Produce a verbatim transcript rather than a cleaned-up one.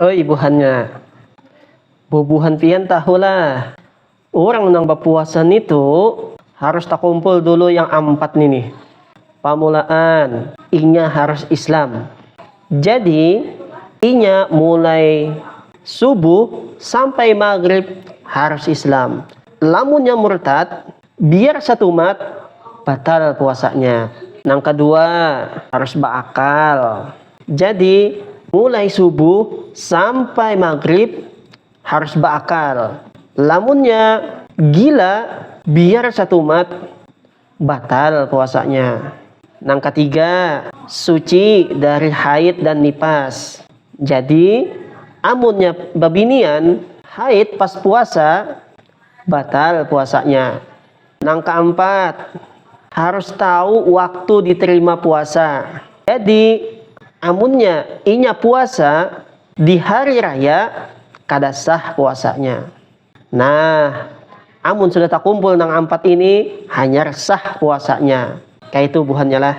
Oi buhannya, bubuhan pian tahulah, orang nang bapuasa nitu harus takumpul dulu yang ampat nini. Pamulaan, inya harus Islam. Jadi, inya mulai subuh sampai maghrib harus Islam. Lamunnya murtad, biar satumat, batal puasanya. Nang kedua, harus berakal. Jadi, mulai subuh sampai maghrib harus berakal. Lamunnya gila, biar satumat, batal puasanya. Nang ketiga, suci dari haid dan nipas. Jadi, amunnya babinian haid pas puasa, batal puasanya. Nang keempat, harus tahu waktu diterima puasa. Jadi, amunnya inya puasa di hari raya, kada sah puasanya. Nah, amun sudah takumpul nang ampat ini, hanyar sah puasanya. Kaitu buhannya lah.